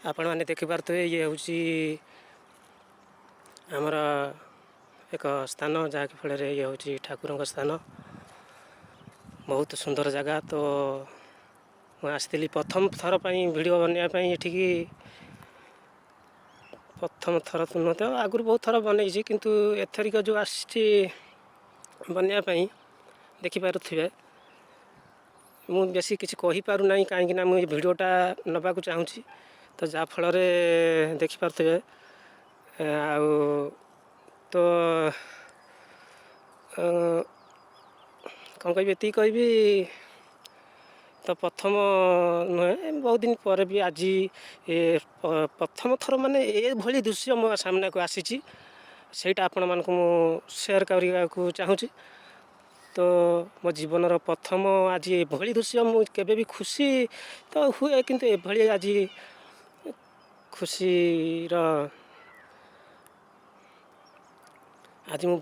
ଆପଣମାନେ ଦେଖିପାରୁଥିବେ, ଇଏ ହେଉଛି ଆମର ଏକ ସ୍ଥାନ, ଯାହାକି ଫଳରେ ଇଏ ହେଉଛି ଠାକୁରଙ୍କ ସ୍ଥାନ। ବହୁତ ସୁନ୍ଦର ଜାଗା। ତ ମୁଁ ଆସିଥିଲି ପ୍ରଥମ ଥର ପାଇଁ ଭିଡ଼ିଓ ବନେଇବା ପାଇଁ ଏଠିକି। ପ୍ରଥମ ଥର ତ ନୁହଁ ତ, ଆଗରୁ ବହୁତ ଥର ବନେଇଛି, କିନ୍ତୁ ଏଥରିକ ଯେଉଁ ଆସିଛି ବନେଇବା ପାଇଁ, ଦେଖିପାରୁଥିବେ, ମୁଁ ବେଶୀ କିଛି କହିପାରୁନାହିଁ, କାହିଁକିନା ମୁଁ ଏ ଭିଡ଼ିଓଟା ନେବାକୁ ଚାହୁଁଛି। ତ ଯାହାଫଳରେ ଦେଖିପାରୁଥିବେ, ଆଉ ତ କ'ଣ କହିବି, ଏତିକି କହିବି। ତ ପ୍ରଥମ ନୁହେଁ, ବହୁତ ଦିନ ପରେ ବି ଆଜି ଏ ପ୍ରଥମ ଥର ମାନେ ଏଭଳି ଦୃଶ୍ୟ ମୋ ସାମ୍ନାକୁ ଆସିଛି, ସେଇଟା ଆପଣମାନଙ୍କୁ ମୁଁ ସେୟାର କରିବାକୁ ଚାହୁଁଛି। ତ ମୋ ଜୀବନର ପ୍ରଥମ ଆଜି ଏଭଳି ଦୃଶ୍ୟ। ମୁଁ କେବେ ବି ଖୁସି ତ ହୁଏ, କିନ୍ତୁ ଏଭଳି ଆଜି ଖୁସିର ଆଜି ମୁଁ